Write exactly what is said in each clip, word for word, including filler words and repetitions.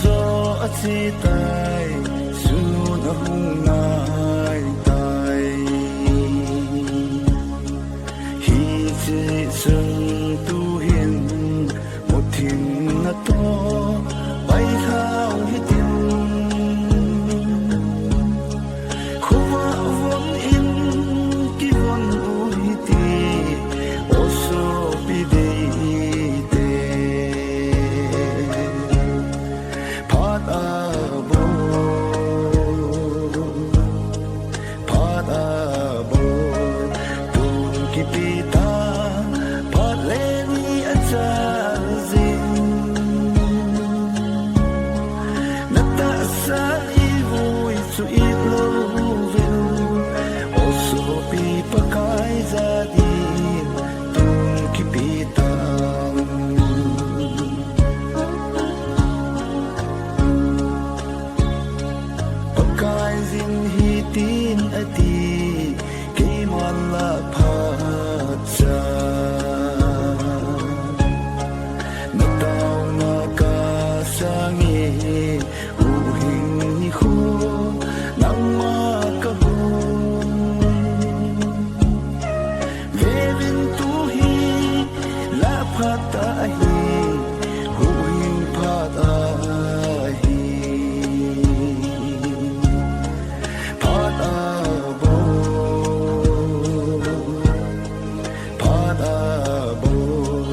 Jo a chi tai, sun a hung nai tai. Hiche chun tuhin muthim na to, pai thau hitin. Khovah von in kivon u hiti, o sopi deite. Phat abol, phat abol, tun kipe ta, phat le ni achal jing. Na tahsa i vui chu it louvin, o sopi Pakai ja din tun kipe tan. Pakaiyin hitin ati, keiman la phat cha. Na taona ka sange, huhhing nikho, nangma ka hou. Vevin tuhi, la phat ahi, huhhing phat ahi. Phat abol, phat abol,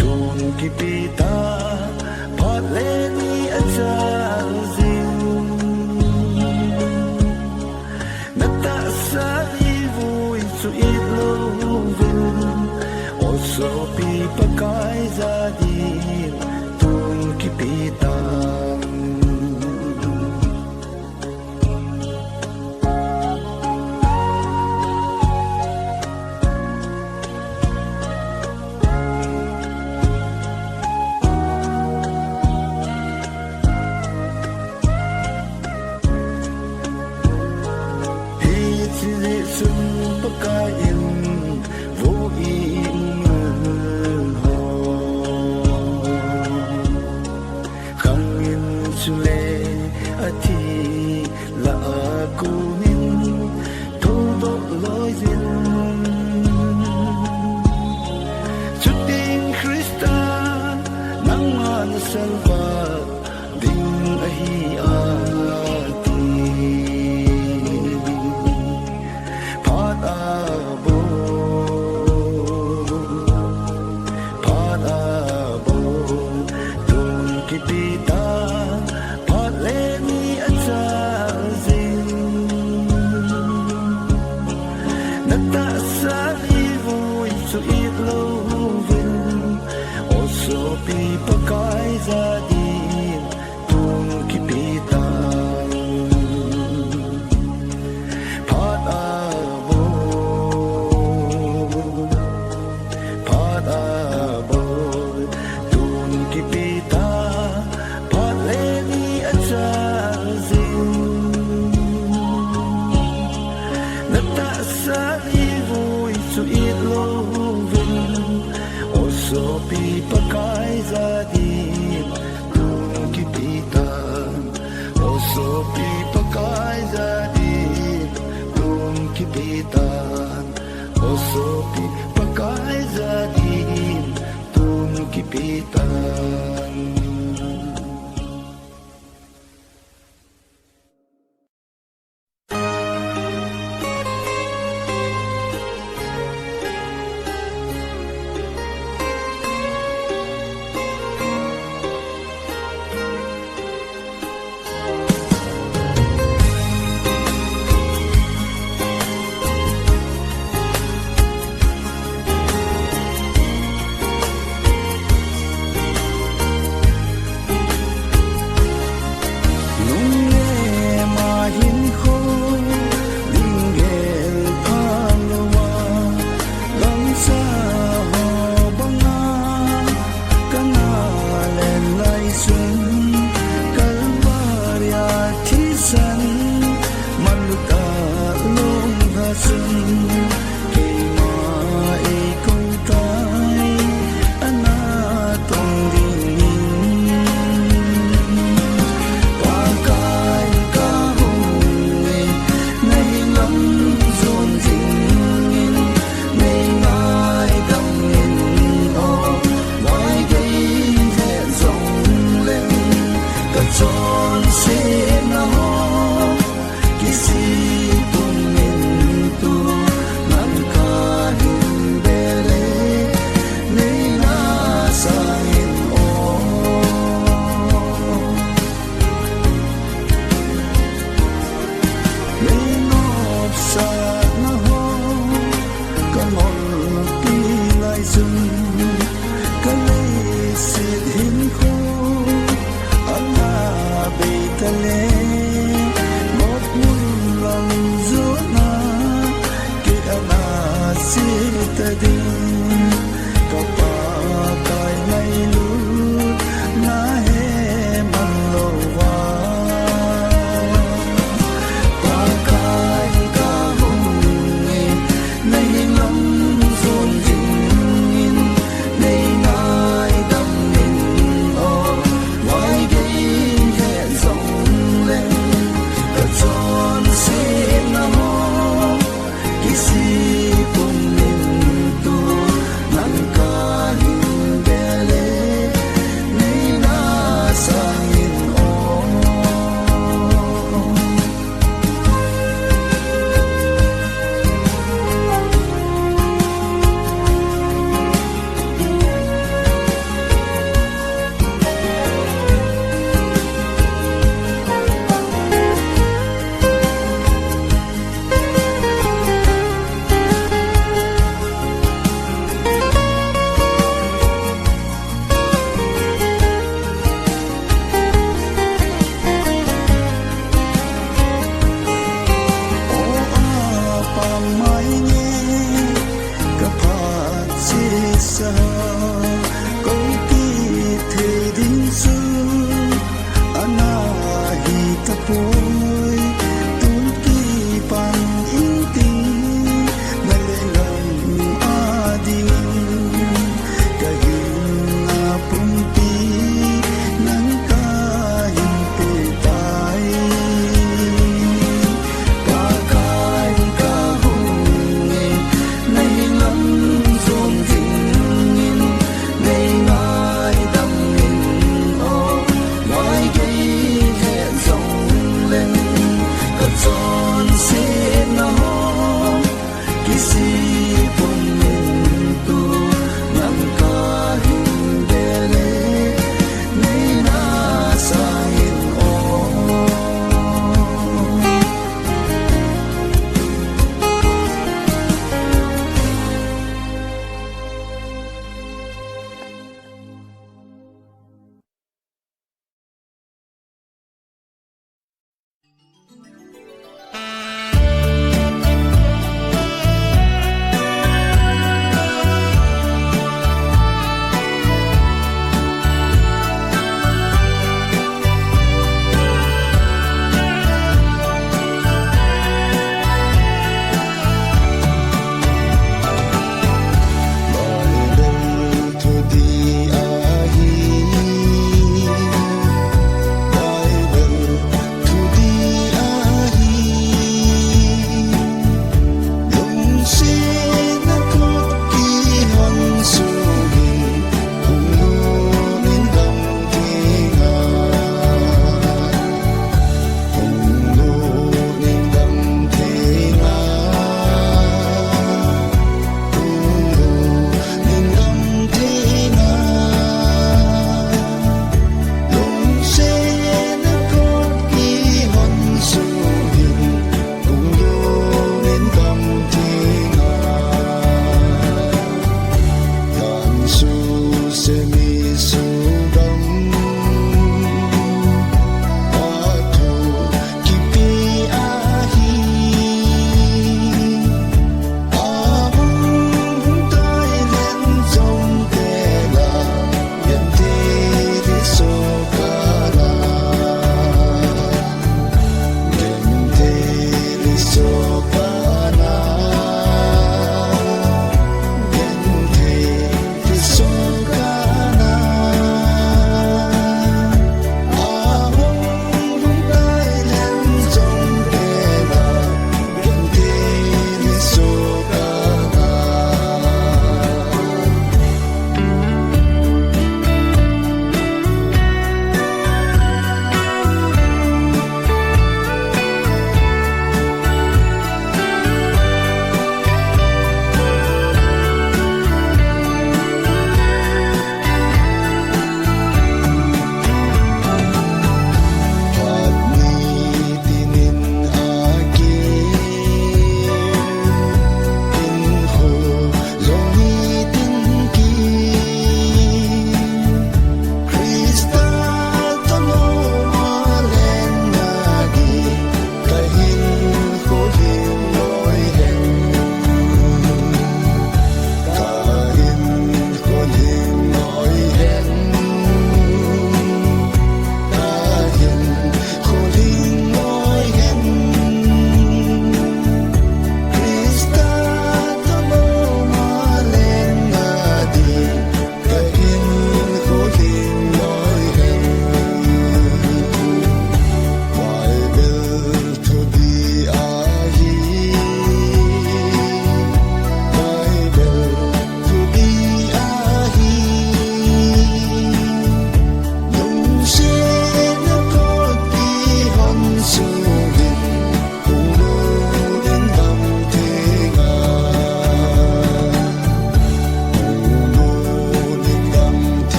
tun kipe ta, phat le ni achal jing. Na tahsa i vui chu it louvin, o sopi Pakai ja din tun kipe tan. Hiche jeh chun Pakai in vo i umil ho, khang in chule athi lah a konin thoudoh loiyin. Chuteng Christa nangman salvah ding ahi ati. Phat abol, phat abol, tun kipe ta, phat le ni achal jing. Na tahsa i vui chu it louvin, o sopi Pakai ja din tun kipe tan. Phat abol, phat abol, tun kipe ta, phat le ni achal jing. Na tahsa i vui chu it louvin, o sopi Pakai ja din tun kipe tan. O sopi Pakai ja din tun kipe tan. O sopi Pakai ja din tun kipe tan. Lungnem a hinkho ding gel pha louva, gangsa ho banga kana len lai chun, Kalvari a thisan manlut a lunglha chun, keima eikou tai, ana tong dingin. le, Mokmun lam jona, kei ana se ta ding, ka Pakai ngailut na he man lou va. Pakai ka hung in, nei lam jon jing in, nei ngaidam in o, vai gei ve jong le, ka chonsetna ho, kisih pum in tu, nang ka hin be le, nei na sang in o. O Apa mai nge ka phat sesa, koi kithei ding chu ana hi tapoi, tun kipan in tin, na lenggam a ding, ka hinna pumpi, nang ka hin pe tai. Pakai ka hung in, nei lam jon jing in, nei ngaidam in o, vai gei ve jong le,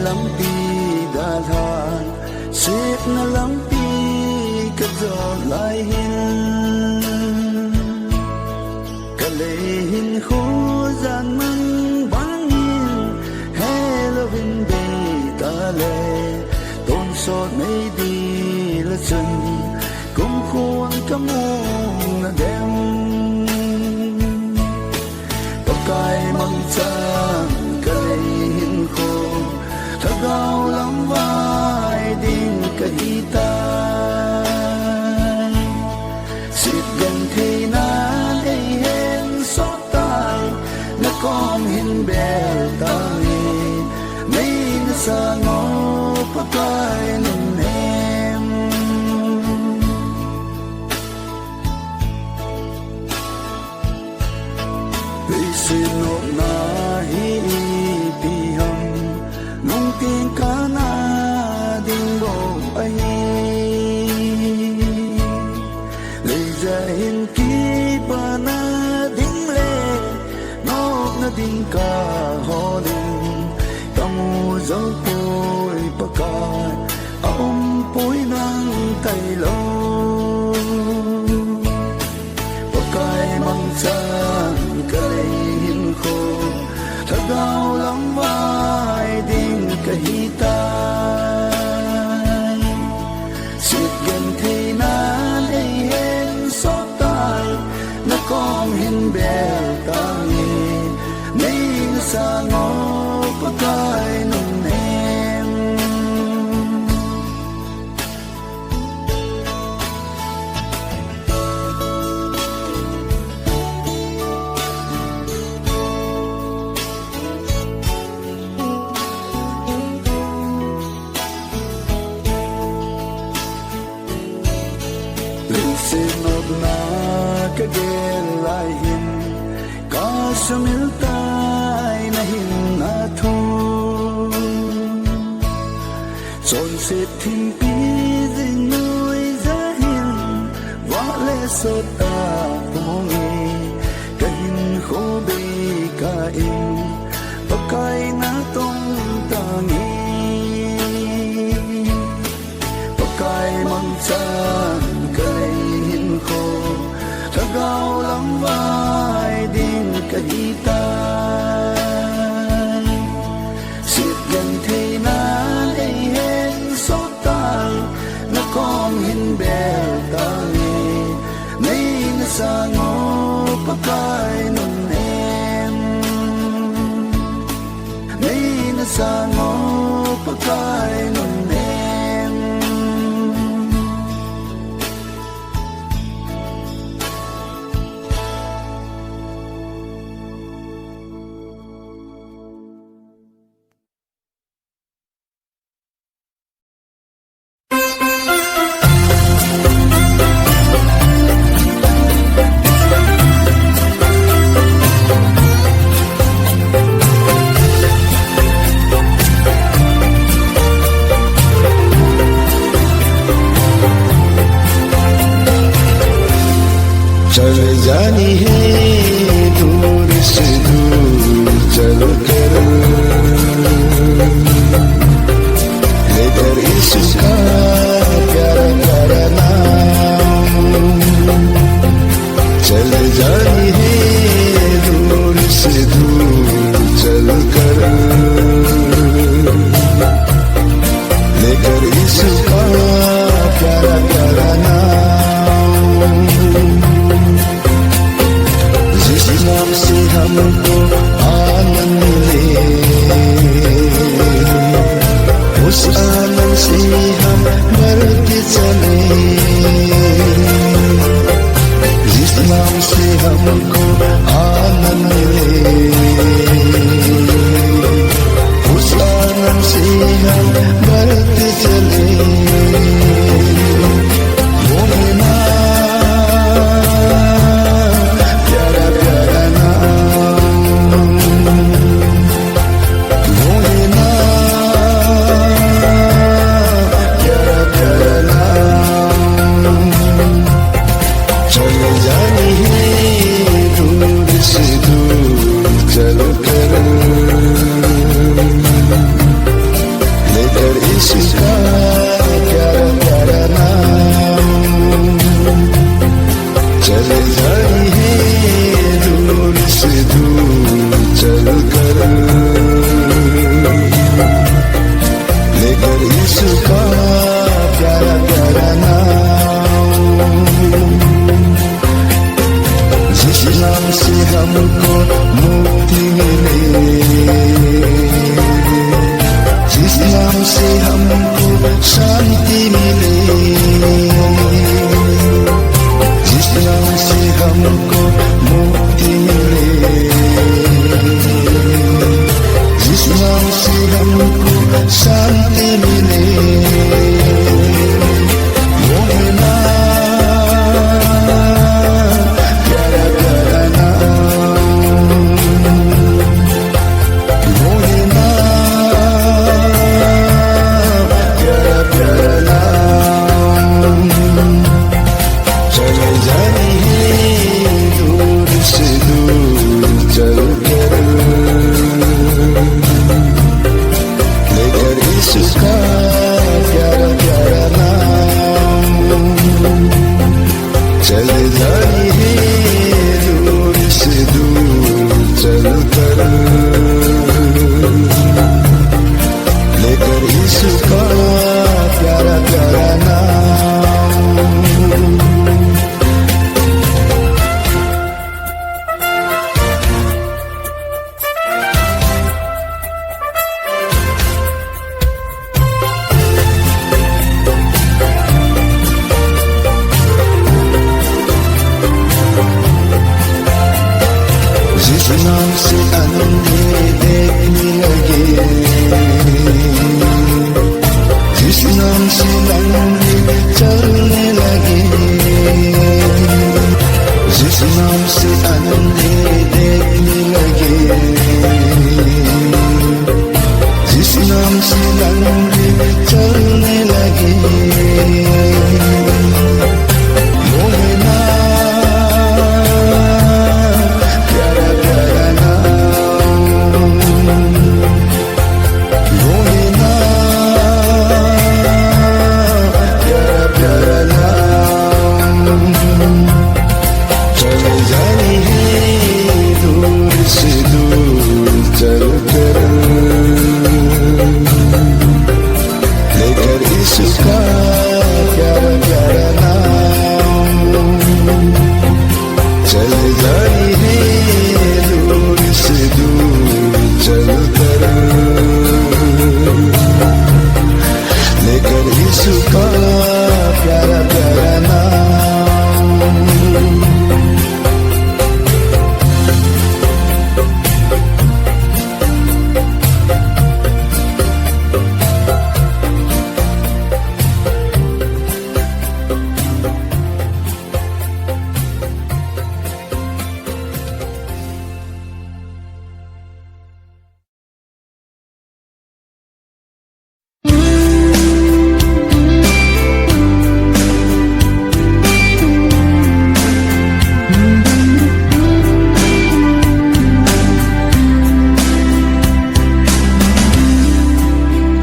Lampi dalhan, sepna lampi ka jot lai hin, ka lei hinkho jan mang bangin, helovin bei ta le, tonsot mei di la chun, kumkhuan ka mong na dem. Pakai mangchan ka lei hinkho, lhagao lam vai ding ka hi tai. Sitgentheina nei hen sot tai, na kom hin bel tange, nei na sang o Pakai nunnem. Leiset nopna hi ipi ham, lungting kana ding bou ahi. Leija hin kipana ding le, nopna ding ka holin, ka mu jou poi Pakai, a um poi nang tailou. Pakai mangchan ka lei hinkho, lhagao lam vai ding ka hi tai. Sitgentheina nei hen sot tai, na kom hin bel tange, nei na sang o Pakai nunnem. Leiset nopna ka gel lai hin, ka sumil tai na hinna thu. Chonset thingpi jing noija hin, vah le sot a pung e, ka hinkho bei kah in, Pakai na tong tange. Pakai mangchan ka lei hinkho, lhagao lam vai ding ka hi tai. Sitgentheina nei hen sot tai, na kom hin bel tange, nei na sang o Pakai nunnem. Nei na sang o Pakai nunnem. चल जानी है दूर से दूर चलकर, लेकर यीशु का प्यारा प्यारा नाम। चल जानी है दूर से दूर चलकर, लेकर यीशु का प्यारा प्यारा नाम। जिस नाम से से हमको शांति मिले, वो है ना प्यारा प्यारा नाम, वो है ना प्यारा प्यारा नाम। चले जानी है दूर से दूर चलकर, लेकर इसका प्यारा प्यारा नाम। चले जानी है दूर से दूर चलकर, लेकर इसका प्यारा प्यारा नाम। जिस नाम से अंधे देखने लगे, जिस नाम से लंगड़े चलने लगे, जिस नाम से अंधे देखने लगे, जिस नाम से लंगड़े चलने लगे, वो है ना प्यारा प्यारा नाम। वो है ना प्यारा प्यारा नाम। चले जानी है दूर से दूर चलकर, लेकर इसका प्यारा प्यारा नाम। चले जानी है दूर से दूर चलकर, लेकर इसका प्यारा प्यारा नाम।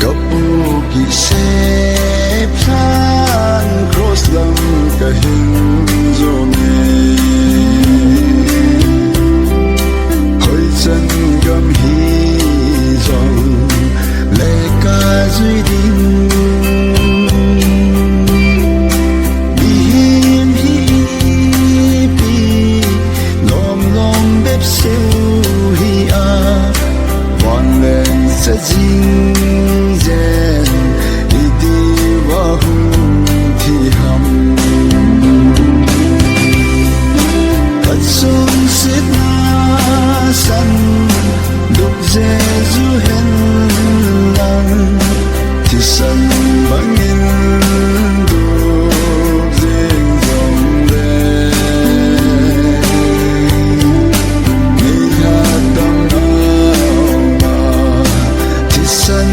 Ka pu kisep lhan cross lam ka hin jom e. Koi chan gam hi jong le ka jui ding. Mihem hi ipi lom lom bep seu hi a, vanleng sa jing jen i diuva hung thi ham. Ka chonsetna san duk Jesu hen lang, thisan bangin duk jing jong le, ni ha tam na ma, thisan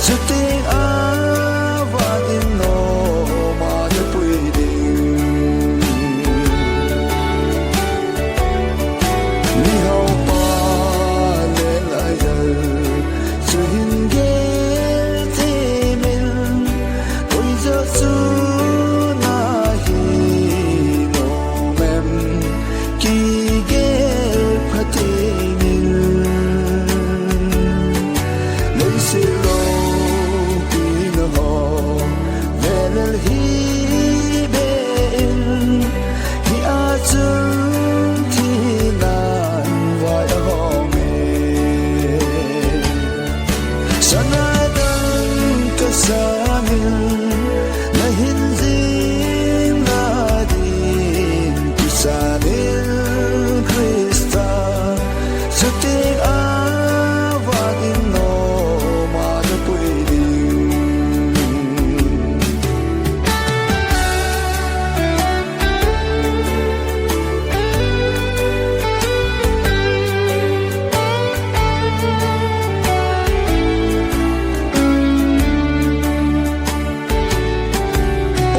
Chuteng a vangin nom a napui ding. Mihaopa le laijal chu hin gel thei min, koi joh chu nahi nom em, kigel pha thei min. Leiset loupina ho velel hi be in, hia chun thinan vai ahong e. Sana dangka sangin nahin jing nadin kisan in Christa, chuteng a vangin nom a napui ding.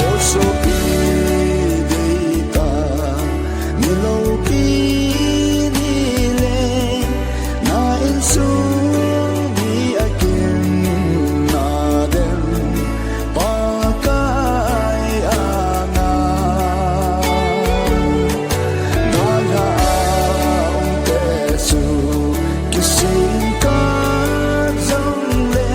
O sopi deitah, mi loupi nile, na insung mi akim nadem, Pakai anga. Dalha a umte chu kising kap jongle,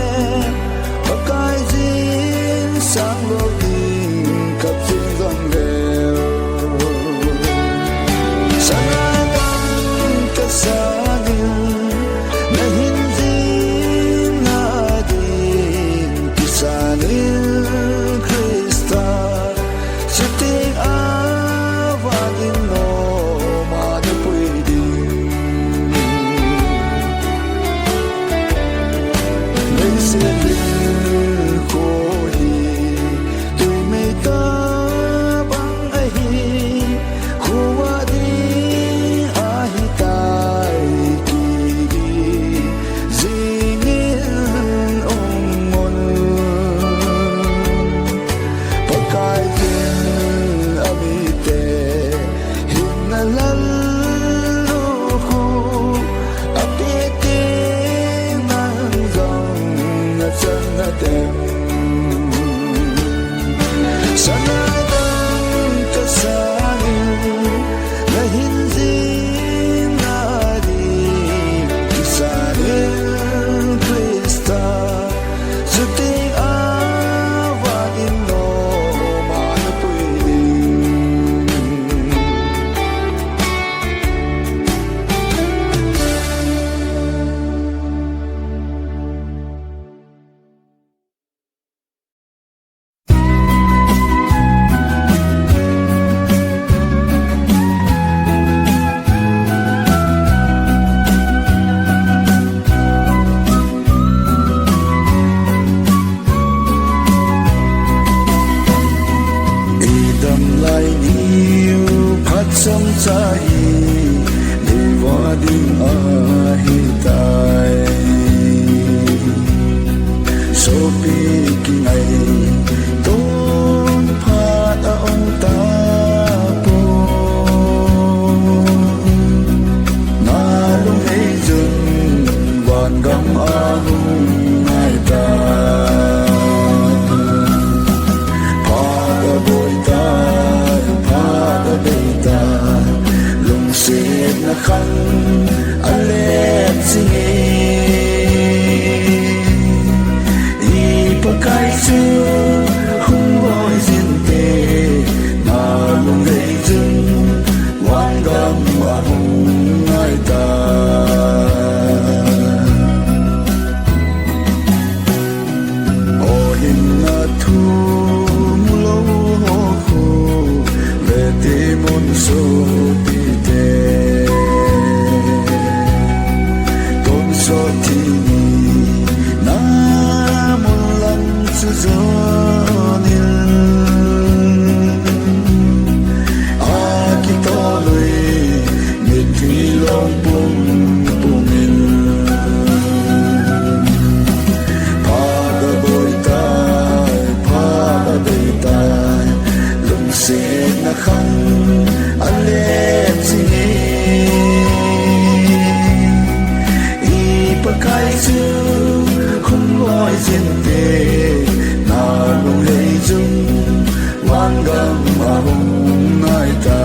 Pakai jing sang lou ding kap jing jongle. Sana dangka sangin nahin jing nadin kisan in Christa, chuteng a vangin nom a napui ding. Leiset lil kho hi tui mei tabang ahi, khovah ding ahitai, kigel jingin um un. Pakai jin amite hinna lal lukhu, apeh teng nang jong nachan nadem. Sana dangka sangin nahin jing nadin kisan in Christa, chuteng a vangin nom a napui ding. Idam lai niu phat chomcha hi, deiva ding ahitai. Sopi kingaito phat aum tapoi. Na lunghei chun van gam ahung nai tai. Phat aboi tai, phat abei tai, lungsetna khang alet jing e. I Pakai chu Jinte, na lunghei chun, vangam ahung nai ta.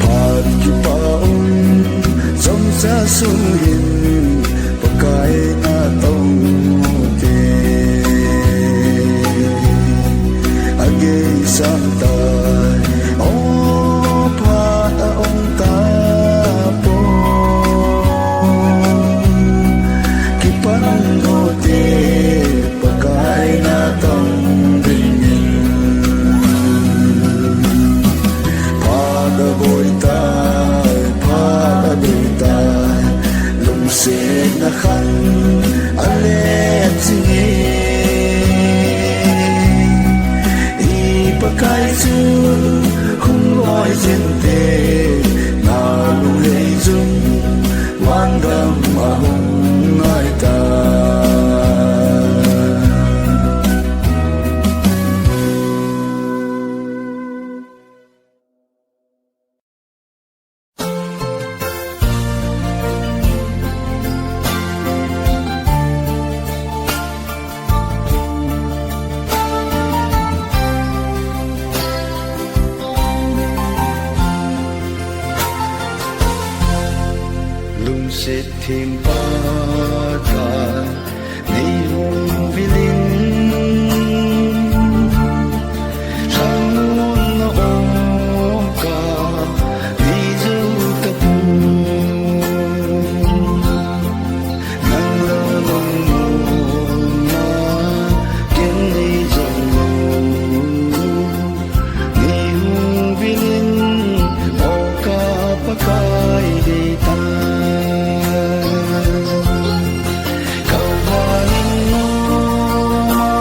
Phat kipa um, chomcha sung in, Pakai natong u te. Agei sang tai, o phat aum tapon. Kipan u te, Pakai natong dingin. Phat aboi tai, phat adei tai, lungsetna khan alet jing e. I Pakai chu hung loi jinte, na lunghei chun, vangam ahung nai ta. Lungset thim Pakai, nei hung vil in. Lhamonna um kah, nei jou tapon. Nang lungmonna, ken nei jou lou. Nei hung vil in, o ka Pakai deitah. Kalvai in noma,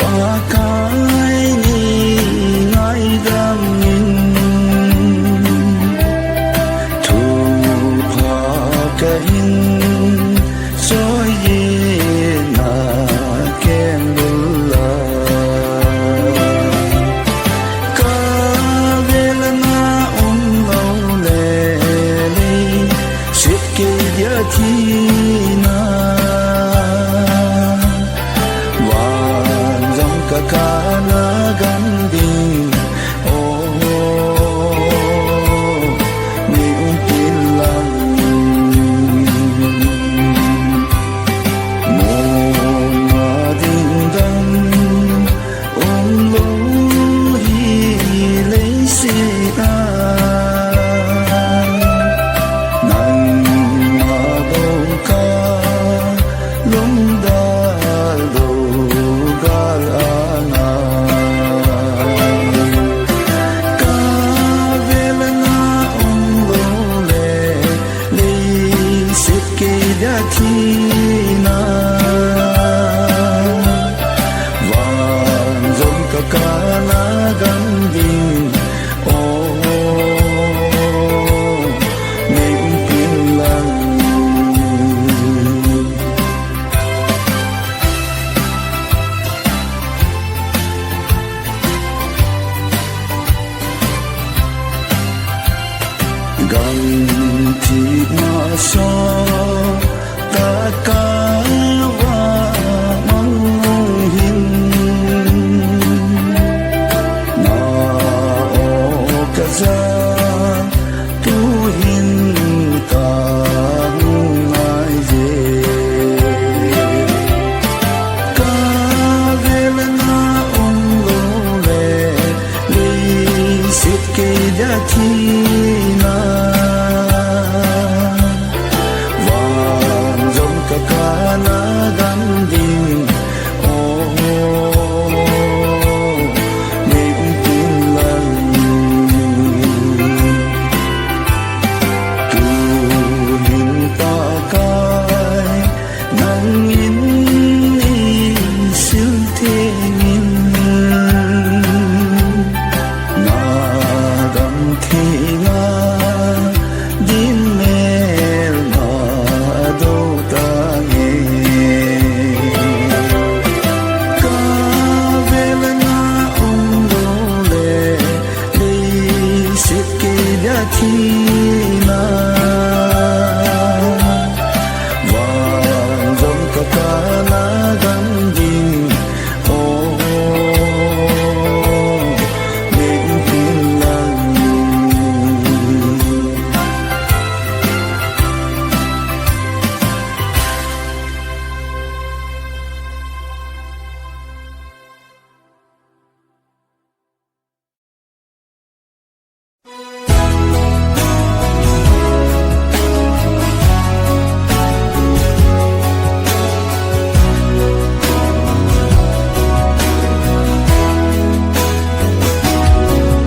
Pakai ni ngaidam in, thupha kahin soi in a ken bul a. Ka vel na um lou le lei, sep kei dia thina. Van jong ka kana gam ding, oh, mi um tin lang. Mun a ding dang um lou hi leiset a, nangma bou ka lungdal lou gal a ngai. Ka vel na um lou le leiset kei dia thina. Van jong ka kana gam ding, oh, mi um tin lang. Gam thi masa taka va mang hin, na o ka ja tu hin ka ngai je. Ka vel na um lou le, leiset kei dia thina. Van jong ka kana gam ding, oh, mi um tin lang. Tu hin Pakai, nangin nei sil theng in, na gam theng a din melma dou tange. Ka vel na um lou le, leiset kei dia thina. Van jong ka kana gam ding, oh, mi um tin lang.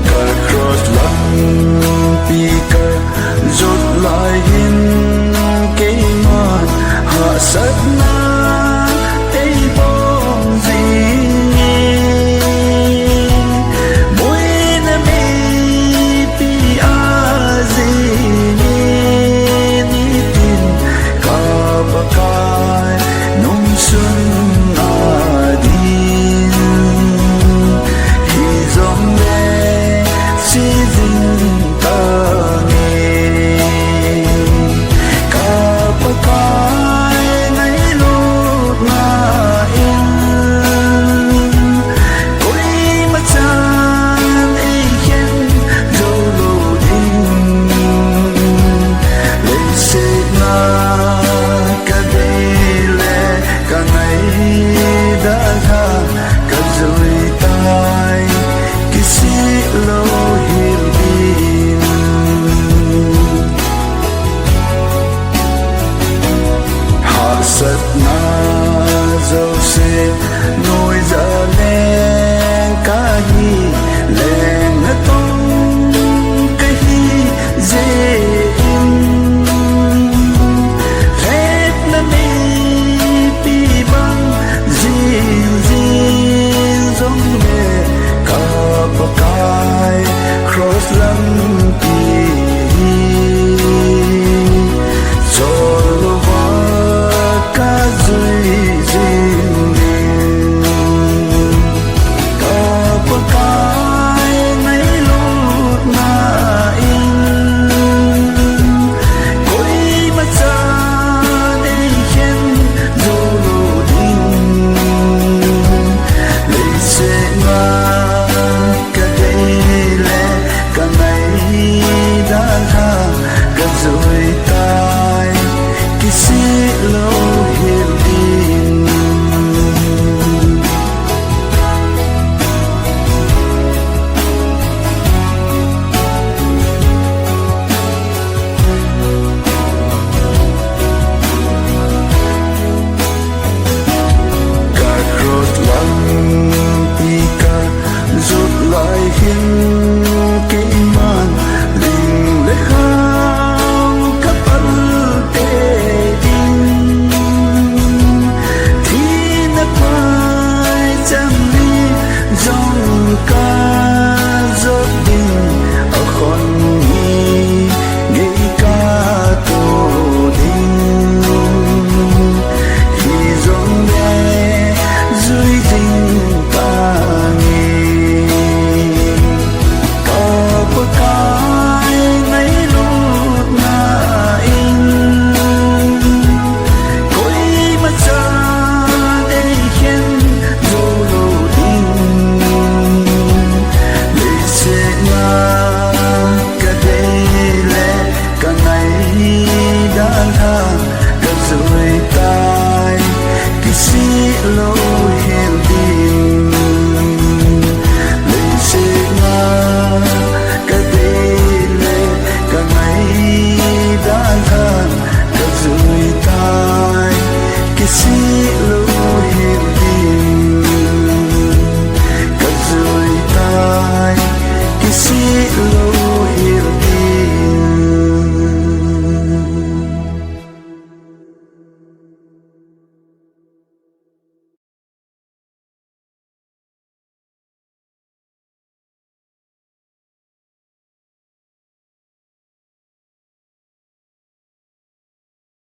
Ka cross lampi ka jot lai hin, keiman hahsatna ei bong jing e. Boina meipi a jing e, nitin ka Pakai nungsun a din, hijongle si jing tange. Ka Pakai ngailutna in, koima chan ei khen jou lou ding. Leiset na ka dei le ka ngai dalha ka jui tai, kisih lou hel din. Hahsatna jouse noija leng ka hi, leng natong ka hi jeh in, lhepna meipi bang ji Chutai, kisih lou hel di.